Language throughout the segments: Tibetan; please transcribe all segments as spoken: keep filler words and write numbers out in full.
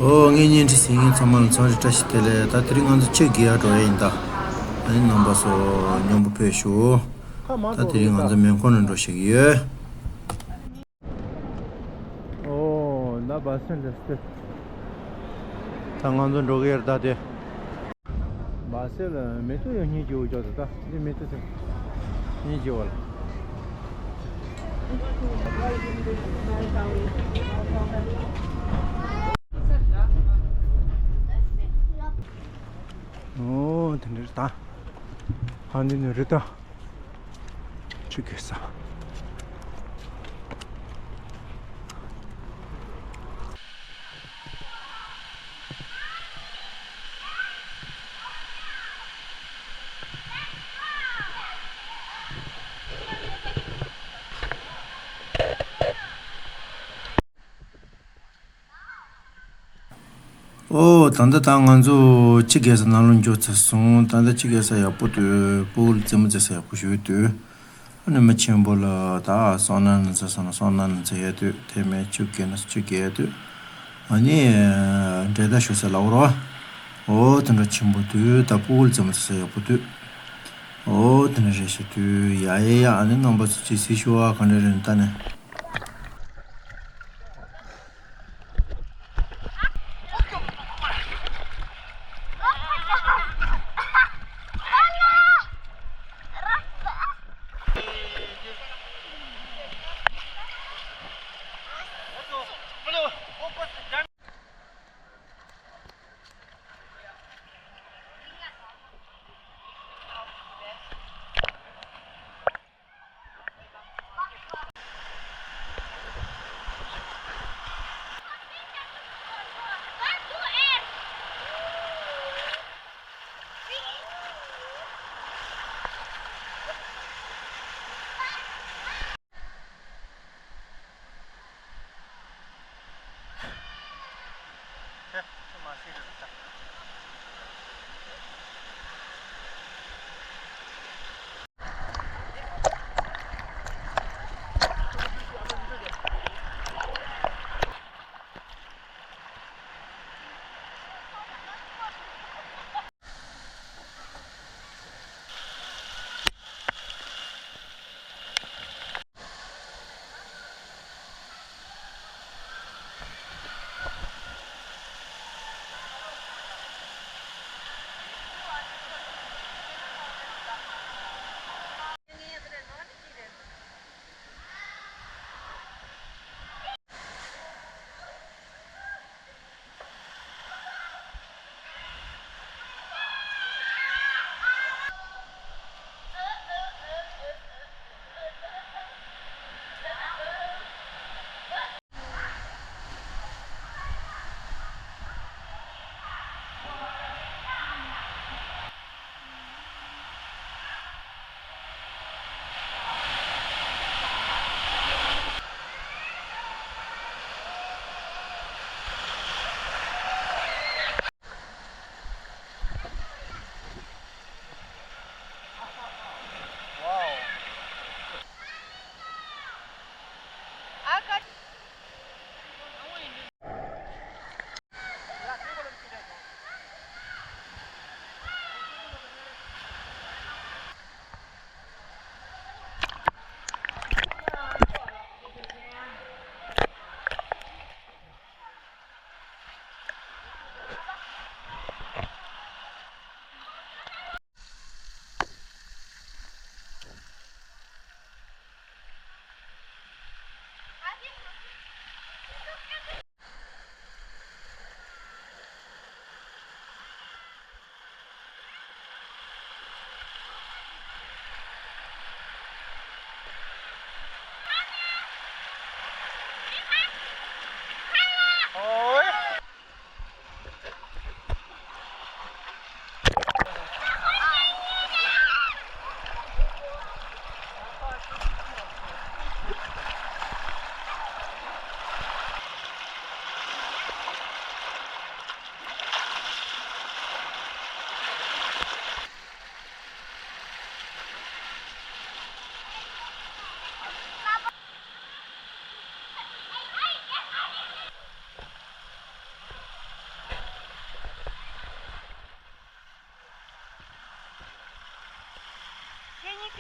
ཨོ་ངའི་བརྙན་འཕྲིན་གཟིགས་མཁན་ཚང་མ་ལ་འཚམས་འདྲི་བཀྲ་ཤིས་བདེ་ལེགས། ད་དེ་རིང་ང་ཚོ་ཆུ་རྐྱལ་འགྲོ་ཡ་ཡིན་ད། ཨ་ནི་རྣམ་པ་ཚོ་མཉམ་པོ་ཕེབས་ཤོག་ད་དེ་རིང་ང་ཚོ་མོན་གྷོ་ནས་འགྲོ་ཤེས་ཀྱི་ཡོད། ཨོ་ན་བ་སེ་ལ་སྟེ། ད་ང་ཚོ་འགྲོ་གི་ཡོད་ད་དེ། བ་སེ་ལ་མེ་ཏོག་ཡང་སྙིང་རྗེ་བོ་ཅོག་ད་ད་འདི་མེ་ཏོག་དེ་སྙིང་རྗེ་བ་ལ། ཨོ་དེ་འདྲ་ད། ཧ་འདི་ནི་རི་ད། ཆུ་རྐྱལ་ས། ཨོ་ད་ལྟ་ད་ང་ཚོ་ཆུ་རྐྱལ་ས་ནང་ལོགས་འབྱོར་ཚར་སོང་། ད་ལྟ་ཆུ་རྐྱལ་ས་ཡག་པོ་འདུག་སྤོ་བོ་ལ་རྩེད་མོ་རྩེ་ས་ཡག་པོ་ཞིག་འདུག་ཨ་ནི་མི་ཆེན་པོ་ལ་ད་སོང་ན་ནི་ཚ་སོང་ན་སོང་ན་ནི་ཚ་ཡ་འདུག་དེ་མིན་ཆུ་རྐྱལ་ན་ཆུ་རྐྱལ་ཡ་འདུག་ཨ་ནི་འབྲེལ་ཟླ་ཞུ་ས་ལ་འོ་རོ། ཨོ་དེ་འདྲ་ཆེན་པོ་འདུག་ད་སྤོ་བོ་ལ་རྩེད་མོ་རྩེ་ས་ཡག་པོ་འདུག་ཨོ་དེ་འདྲ་རེད་ཤག་འདུག་ཡ་ཡ་ཡ། ཨ་ནི་རྣམ་པ་ཚོ་ཅིག་གཟིགས་ཤོག་ཨ་ག་འདྲ་རེད་ད་ནི།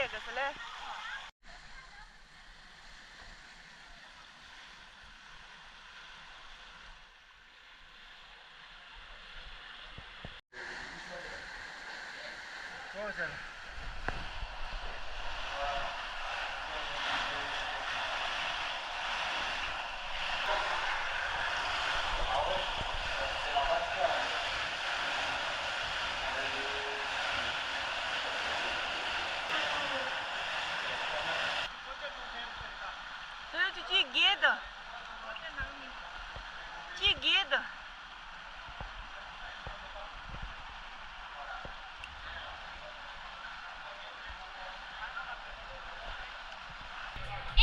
ཡས་གི་སི་ལེ། དེ་ཅི་གེ་དང་། ཅི་གེ་དང་།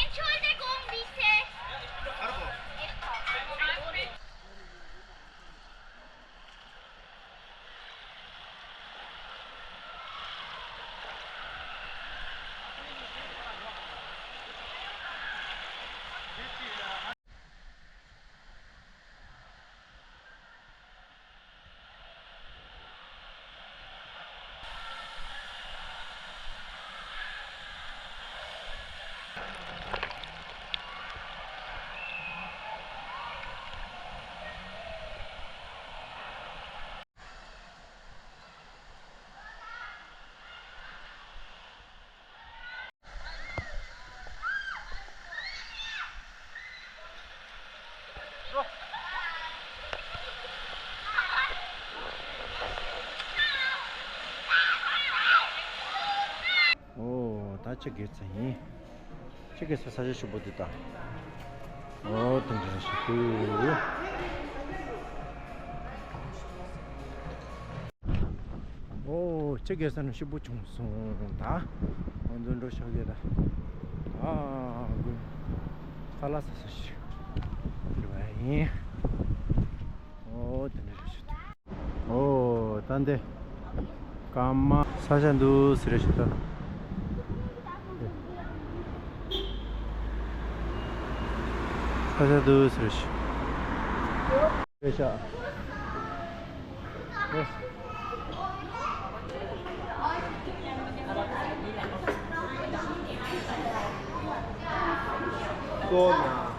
Entschuldigung, bitte. ཨོ། ད་ཅི་དགོས་ཚེ་ཡིན། ཅི་དགོས་ཚེ་ས་ཆ་ཞིབ་པོ་འདི་ད། ཨོ། དེ་འདྲ་ཞིག་འདུག་ཨོ། ཅི་དགོས་ས་ནི་ཞིབ་པོ་བྱུང་སོང་ད། ང་ཚོ་འགྲོ་ཤག་གི་ད། ཨ་དགོན། ཁ་ལག་ཟ་ས་ཞིག་འགྲོ་བ་ཡིན། ཨོ། དེ་འདྲ་རེད་ཤག་ཨོ། ད་འདི་སྐར་མ་ས་ཆ་འདུག་ཟེར་རེད་ཤག་ད། ས་ཆ་འདུག་ཟེར་རེད་ཤག་རེད་ཤག་ད་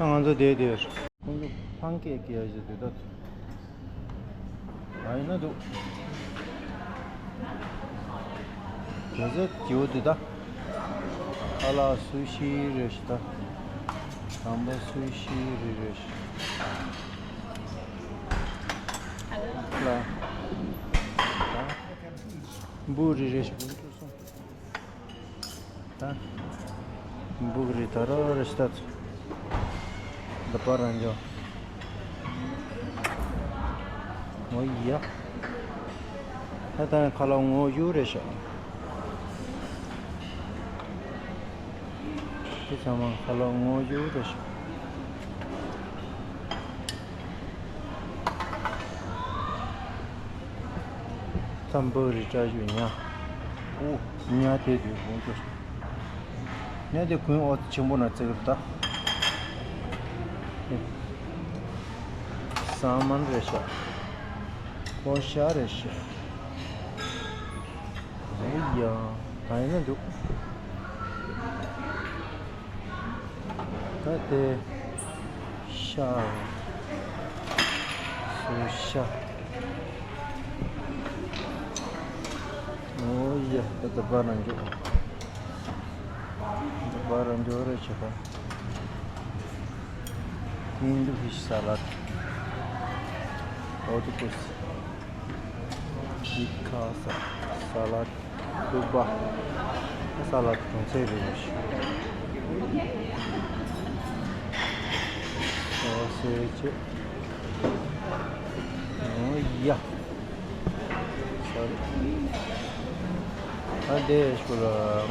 ང་ཚོ་བསྡད་དེ། ཁོང་ཚོ་ཕང་ཀེག་གི་ཡ་ཞིག་དེ་ད། ཨ་ཡིན་ན་འདུག་དེ་ཚོ་རྒྱུ་དེ་ད། ཁ་ལག་སུ་ཤི་རེད་ཤག་ད། དང་པོ་སུ་ཤི་རེད་རེད་ཤག་ལ། འབུ་རེད་རེད་ཤག་འབུ་ཚོ་སོང་། ད་འབུ་རེད་ད་ར་རེད་ཤག་ད། ད་པ་རང་འཇོག་ཨོ་ཡ། ད་ད་ཁ་ལག་ངོ་བཅུ་རེད་ཤག་དེ་ཚང་མ་ཁ་ལག་ངོ་བཅུ་རེད་ཤག་ཙམ་པོ་རི་བཀྲ་ཤིས་ཉ། ཨོ། ཉ་དེ་དུས་དགོང་དུ། ཉ་དེ་དགུན་འོ་ཆེན་པོ་ན་བརྩེགས་རུ་ད། ས་མན་རེད་ཤག་ཀོ་ཤ་རེད་ཤག་ཨོ་ཡ། ད་ཡིན་ན་འདུག་ད་དེ་ཤ། སོ་ཤ། ཨོ་ཡ། ད་ད་པ་རང་འཇོག་ད་པ་རང་འཇོག་རེད་ཤག་ད། Hindi fish salad. Octopus. Tikka sa- salad. Duba. Salad གོང་ཚད་རེད་ཤག Sausage. ཨོ་ཡ། ད་དེ་ཤོ་ལ་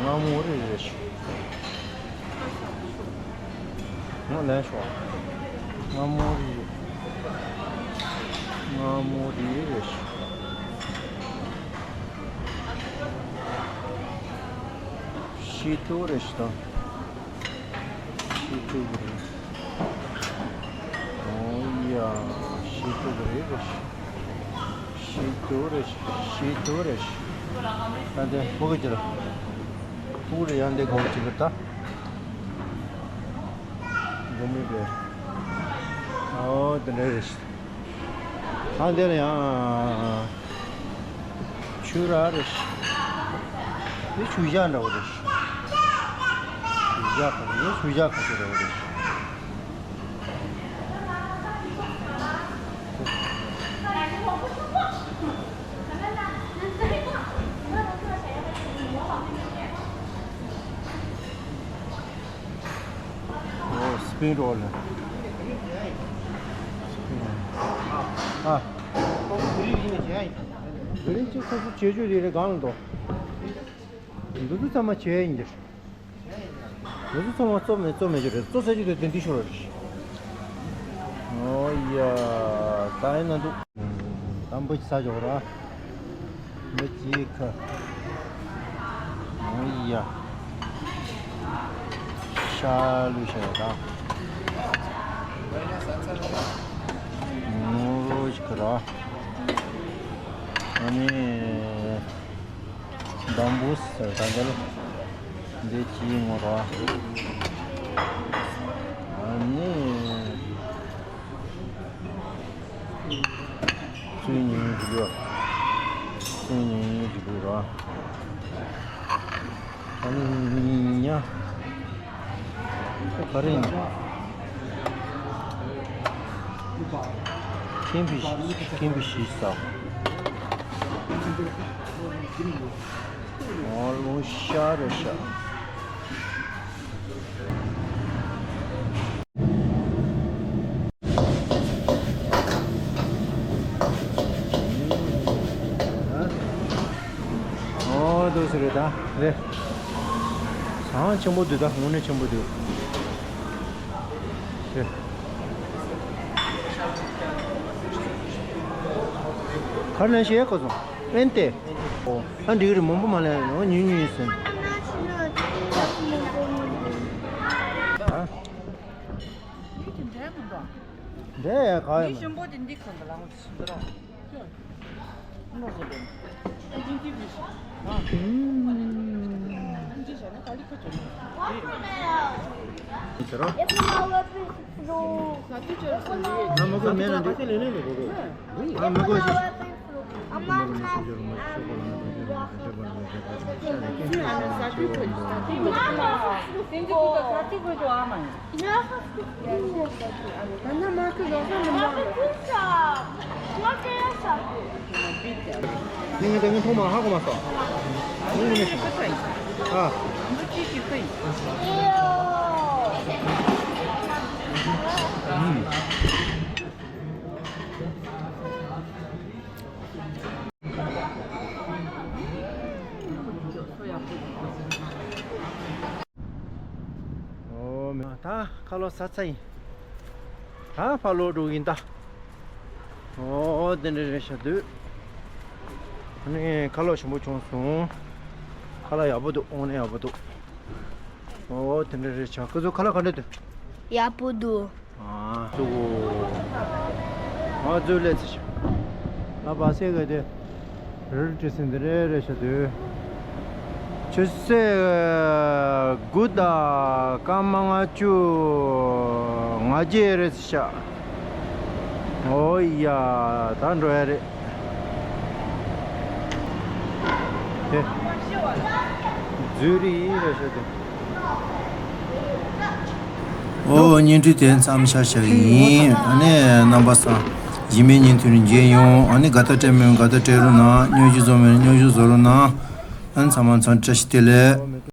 མངར་མོ་རེད་རེད་ཤག་ངོ་ལེན་ཤོག་མངར་མོ་རེད། མངར་མོ་རེད་རེད་ཤག་ཤི་ཏོ་རེད་ཤག་ད། ཤི་ཏོ་རེད། ཨོ་ཡ། ཤི་ཏོ་རེད་རེད་ཤག་ཤི་ཏོ་རེད། ཤི་ཏོ་རེད། ད་དེ་ཕོ་གི་ཅི་ལ། ཕྲུ་གུ་རེ་ཡང་འདི་གོ་ཅི་གི་ད། འགྲོ་མི་པས། ཨོ་དེ་འདྲ་རེད། ཨ་འདི་ལ་ཡང་ཆུ་ར་རེད། འདི་ཆུ་བཞག་འདྲ་བོ་རེད། ཆུ་བཞག་ཁ་འདི་ཆུ་བཞག་ཁ་ཤས་འདྲ་བོ་རེད། ཨོ་སྤིན་རོལ་ལ། སྤིན་རོལ། ཨ། དེ་རིང་ཅིག་ཁོ་ཚོ་བྱེད་རྒྱུ་རེ་རེ་གང་ལ་འདུག་འདི་ཚོ་ཚང་མ་བྱེད་ཡིན་གྱི། འདི་ཚོ་ཚང་མ་བཙོ་མེད་བཙོ་མེད་ཀྱི་རེད། བཙོ་ས་ཅིག་དེ་དེ་འདི་ཤོར་རེད། ཨོ་ཡ། ད་ཡིན་ན་འདུག་དམ་པོ་ཅིག་ཟ་ཆོག་ར། འདི་ཅིག་ཁ། ཨོ་ཡ། ཤ་ལུས་ཤ་ཡ་དང་། ངོ་རོ་ཞིག་གི་ར། ཨ་ནི། འདམ་བུ་ཟེར་ད་འདི་ལ། འདི་ཅིག་ངོ་ར། ཨ་ནི། ཚུལ་ཉིན་འཇིགས་ཡོད། ཚུལ་ཉིན་འཇིགས་ཡོད་ར། ཨ་ནི་ཉ། ཁོ་ག་རེ་ཡིན། ཁེམ་བི་ཤི་ཁེམ་བི་ཤི་ས། ཨོ་ལོ་ཤ་རེ་ཤ། ཨོ་དུ་སི་རེད་ད་རེད། ཟངས་ཆེན་པོ་འདུག་ད་དངོས་གནས་ཆེན་པོ་འདུག་རེད། ག་ལེན་ཤེས་གོ་སོང་ཨེན་ཏེ། ཨོ་ཨ་འགྲིག་རེད། མང་པོ་མ་ལེན་ཨོ་ཉུང་ཉུང་ཡིན་ཟིན། ཨ། འདི་དེ་འདྲ་མི་འདུག་འདི་ཡ་ག་ཡ་མི་ཞིམ་པོ་དེ་འདི་གང་གི་ལ་འོ་ཞིམ་པོ་རོ། ཨ་ནོ་ཟེར་དེ། ཨ་འདི་འདི་མི་ཤི། ཨ། འདི་བྱས་ན་ད་ལི་ཁ་ཅོ་ནི། ཟེར་རོ། ང་མ་གོ་མེད་ན་འདི། ང་མ་གོ་ཞིག་ང་ངི་ཏེ་ངི་ཕོ་མ་ཧ་གོ་མ་སོ། ངི་ངི་ནི་ཤི་མ། ཨ། ཨོ་མེ་ད་ཁ་ལོ་ཟ་ཚ་ཡིན། ད་ཕ་ལོ་འགྲོ་ཡིན་ད། ཨོ་དེ་འདྲ་རེད་ཤག་དུས། ཨ་ནི་ཁ་ལོ་ཞིམ་པོ་བྱུང་སོང་། ཁ་ལག་ཡག་པོ་འདུག་དངོས་གནས་ཡག་པོ་འདུག་ཨོ་དེ་འདྲ་རེད་ཤག་ཁོ་ཚོ་ཁ་ལག་ག་འདྲ་འདུག་ཡག་པོ་འདུག་ཨ་ཙུ་གུ། ཨ་ཙུ་ལས་ཚེ་ཤག་ཨ་བ་སེ་ག་དེ། རི་ཀྲི་སིན་དེ་རེ་རེ་ཤ་དུས། ཆུ་ཚོད་དགུ་དང་སྐར་མ་ལྔ་བཅུ་ང་བརྒྱད་རེད་ཤག་ཨོ་ཡ་ད་འགྲོ་ཡ་རེད། དེ། ཛུ་རི་རེད་ཤག་དེ། ཨོ་བརྙན་འཕྲིན་དེ་མཚམས་བཞག་བཞག་ཡིན། ཨ་ནི་རྣམ་པ་ཚོ་གཞན་པའི་བརྙན་ཐུང་རིགས་མཇལ་ཡོང་། ཨ་ནི་དགའ་ཐག་སྤྲད་མིན་དགའ་ཐག་སྤྲད་རོགས་གནང་། སྙོན་ཞུ་བཟོ་མིན་སྙོན་ཞུ་བཟོ་རོགས་གནང་། ཨ་ནི་ཚང་མ་ཚང་བཀྲ་ཤིས་བདེ་ལེགས།